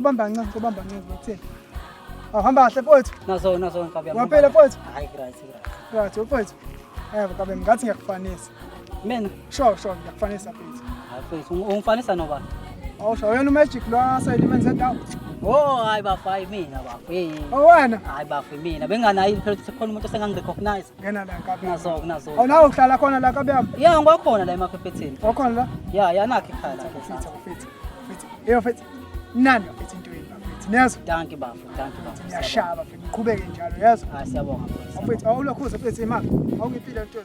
Ngobamba kancane, ngobamba kancane bakutheni. Awuhamba kahle mfowethu. Nazo nazo nkabi yami. Waphela mfowethu. Hayi right right. Right mfowethu. Eh nkabi ngathi ngiyakufanisa. Mina Sure sure ngiyakufanisa mfowethu. hayi mfethu ungifanisa nobani? Awusho wena uMagic lo asayile ndawo. Oh hayi bafo hayi mina bafo. Hey. Oh wena. Hayi bafo mina benganayi phela ukuthi khona umuntu osengangirecognize. Ngena la nkabi. Nazo nazo. Awunawo uhlala khona la nkabi yami. Ya ngwakhona la emaphephetini. Wakhona la? Ya ya nakho ikhaya la. Mfethu mfethu. Mfethu. Yebo mfethu. Nani mfethu into yenu mfethu. Niyazwa? Dankie bafo, dankie bafo. Ngiyashaba mfethu. Ngiqhubeke njalo yezwa? Hayi siyabonga mfethu. Mfethu awulokhuza mfethu imali. Awungiphile into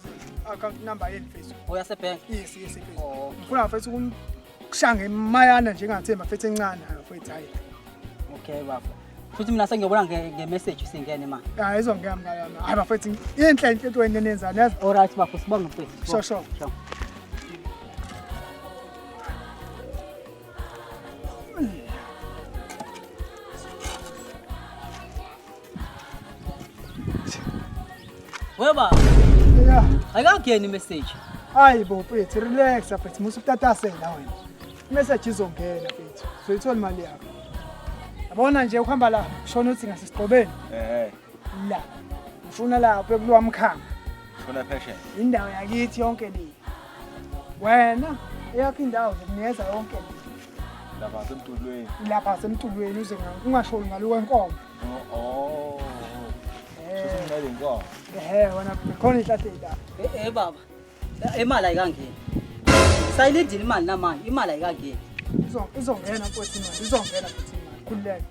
account number yenu mfethu. Uyasebhenki? Yes yes mfethu. Oh. Ngifuna mfethu ukushaya ngemayana nje engathemba mfethu encane hayi mfethu hayi. Okay bafo. Futhi mina sengiyobona nge-message isingene manje. Hayi izongena mngane wami. Hayi bafethu inhle inhle into wena enenzani yezwa? All right bafo, sibonge mfethu. Sure sure. Sure. We baba, Yeah. ayikangeni imessage. Hayi bo mfethu relax mfethu musu utatasela wena. Message izongena mfethu. Uzoyithola imali yakho. Yabona nje ukuhamba la shona uthi ngasesiqobeni Eh, la. Ufuna lapho ekuliwa mkhanga. shona phesheya. Indawo yakithi yonke le. Wena eyakho indawo zokunikeza yonke le. Lapha semtulweni. Lapha semtulweni uze ungashoni ngalo kwenkomo. Oh. Oh. Shuthi inkomo. Ehhe wena khona ihlahla la. Eh eh baba, imali ayikangeni. Sayilindile imali namanje, imali ayikangeni. Izongena mfowethu imali, izongena mfowethu imali. Khululeka.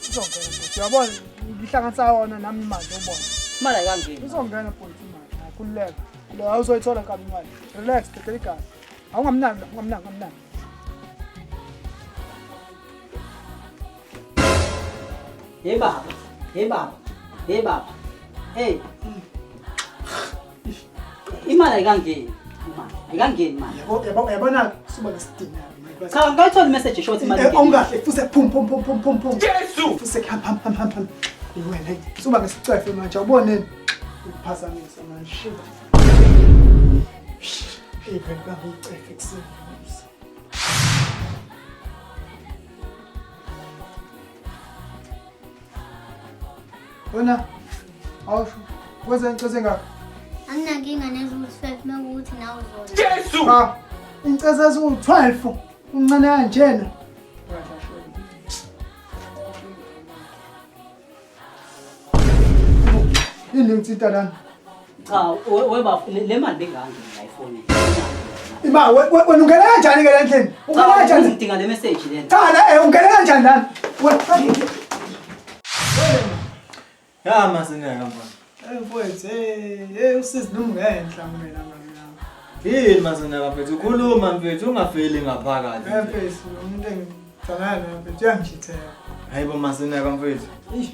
Izongena mfowethu. Uyabona ngihlanganisa yona nami imali ubona. Imali ayikangeni. Izongena mfowethu imali. Hayi khululeka. Lo awuzoyithola nkabi imali. Relax, dedela igazi. Awungamnaki, ungamnaki, ungamnaki. Hey baba, hey baba, hey baba. Hey. Imali ayikangeni. Imali ayikangeni imali. Yabo yabo yabona suba nesidina manje. Cha, ngayithola imessage short imali. Eh, Awungahle futhi phum phum phum phum phum phum. Jesu! Futhi ham ham ham ham ham. Wena hey, suba ngesicefe manje awuboneni. Ukuphazamisa manje. Shit. Hey, phela bamba icefe kuseni. Wena awusho kwenza incezo engaka? Anginankinga neziwu-12 mekuwukuthi nawe uzona. Ah, incezo eziwu-12 umncane kanjena. Yini ngithinta lana? Cha, we baba, le mali bengangeni la efonini. Ima wena ungena kanjani ke la endlini? Ungena Cha, kanjani? ngidinga le message lena. Cha la eh ungena kanjani lana? Wena Ya masineka mfana. Eh mfowethu, hey, hey usizi lungenhla mina ngami. Yini masineka mfethu ukhuluma mfethu ungafeli ngaphakathi. Eh mfethu, umuntu engithandana naye mfethu uyangishithela. Hayibo masineka mfethu. Eish.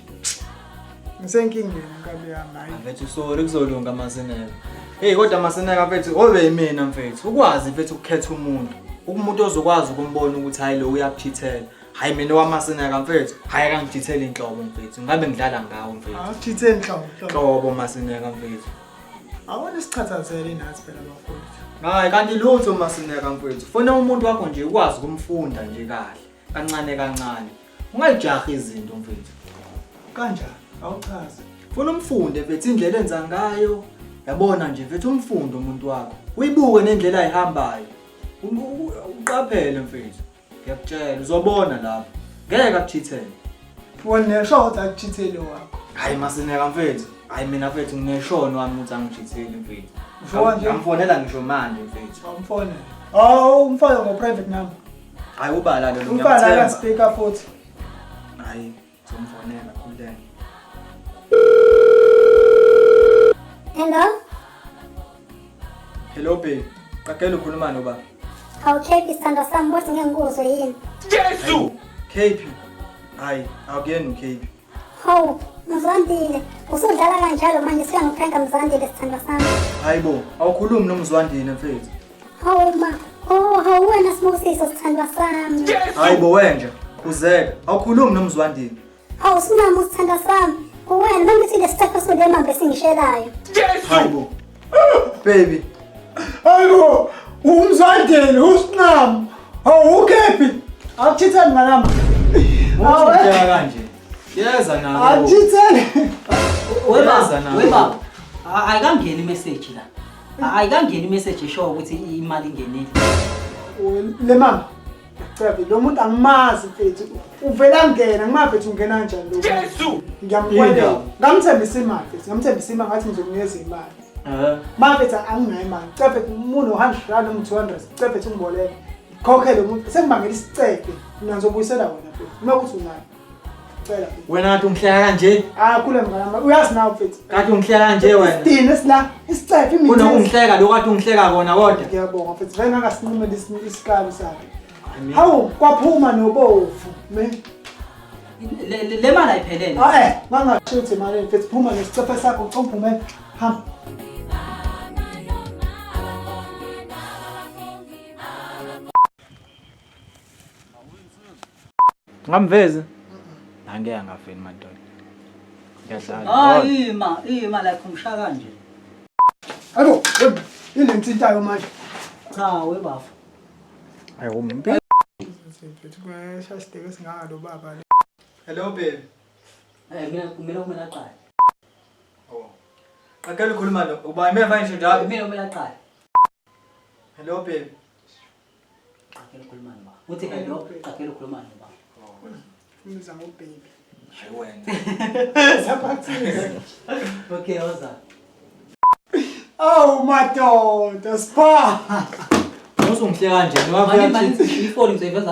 Ngisenkingeni nkabi yami hayi. Mfethu sorry kuzolunga masineka. Hey kodwa masineka mfethu obe yimina mfethu. Ukwazi mfethu ukukhetha umuntu. Umuntu ozokwazi ukumbona ukuthi hayi lo uyakuchithela. Hayi mina wamasineka mfethu. Hayi akangijitheli inhlobo mfethu. Ngabe ngidlala ngawo mfethu. Awuchitheni nhlobo nhlobo. Hlobo masineka mfethu. Awona isichathazele nathi phela bafowethu. Hayi kanti lutho masineka mfethu. Funa umuntu wakho nje ukwazi ukumfunda nje kahle. Kancane kancane. Ungayijahi izinto mfethu. Kanjani? Awuchaze. Funa umfunde mfethu indlela enza ngayo. Yabona nje mfethu umfunde umuntu wakho. Uyibuke nendlela ayihambayo. Uqaphele mfethu. Ngiyakutshela uzobona lapho. Ngeke akuchithele. Wena nesho ukuthi akuchitheli wakho. Hayi masineka mfethu. Hayi mina mfethu ngineshono wami ukuthi angijitheli mfethu. Usho kanje? Ngamfonela ngisho manje mfethu. Awumfonele. Awu umfake ngo private number. Hayi ubala lelo Umfana la ngiyamthemba. speaker futhi. Hayi ngizomfonela khululeka. Hello? Hello babe. Qagela ukhuluma noba. Hawu KP sithandwa sami bothi ngeke ngikuzwe yini? KP. Hayi awukuyena uKP. Hawu, Mzwandile, usudlala kanjalo manje siyangipranka Mzwandile sithandwa sami. Hayibo awukhulumi nomzwandile mfethu. Hawu ma, oh hawu wena Sibusiso sithandwa sami. Hayibo wenja. Khuzeka awukhulumi nomzwandile. Hawu sinami sithandwa sami. Uwena mangithi lesithatha sulemambe esingishelayo. Hayibo. Baby. Hayibo, umzwandile usinam. Hawu ukephi? Akuchitheni ngalami. Muthi kanje. Yeza nalo. Angithele. Weba, nalo. weba. Ayikangeni imessage la. Ayikangeni imessage eshoyo ukuthi imali ingenile. Le mama. Cha lo muntu angimazi mfethu. Uvela ngena, ngimazi mfethu ungena kanjani lo. Jesu! Ngiyamkweleta. Ngamthembisa imali mfethu, ngamthembisa imali ngathi ngizokunikeza imali. Eh. Ma mfethu anginayo imali. Cha mfethu umuntu 100 rand noma 200. Cha mfethu ungiboleke. Khokhele umuntu sengibangela isicefe. Mina ngizobuyisela wena mfethu. Uma kuthi unayo. Cela mfethu. Wena kade ungihleka kanje? Ah khule mngane wami. Uyazi nawe mfethu. Kade ungihleka kanje wena. Isitini esila, isicefe imithi. Kunokungihleka lo kade ungihleka kona kodwa. Ngiyabonga mfethu. Vele ngakasinqumela isikali sakhe. Hawu kwaphuma nobovu. Me. Le mali ayiphelele. Ah eh, ngangasho imali mfethu phuma nesicefe sakho ucomphumele. Hamba. Ngamvezi? Angeke angafeli madoda. Ngiyadlala. Hayi ima, ima la khumsha kanje. Hayibo, yini ngithintayo manje? Cha webafo. Ayi umbi. Mfethu kwesha sideke singaka lo baba. Hello baby. Eh mina kumele kumele aqale. Oh. Qaqela ukhuluma no uba mina manje njalo. Mina kumele aqale. Hello baby. Qaqela ukhuluma noba. Uthi hello, qaqela ukhuluma noba. Umbiza ngobaby. Hayi wena. Sapractice. Okay, oza. Awu madoda, spa. Uzongihleka kanje noma Mali mali ifoni ngizoyiveza.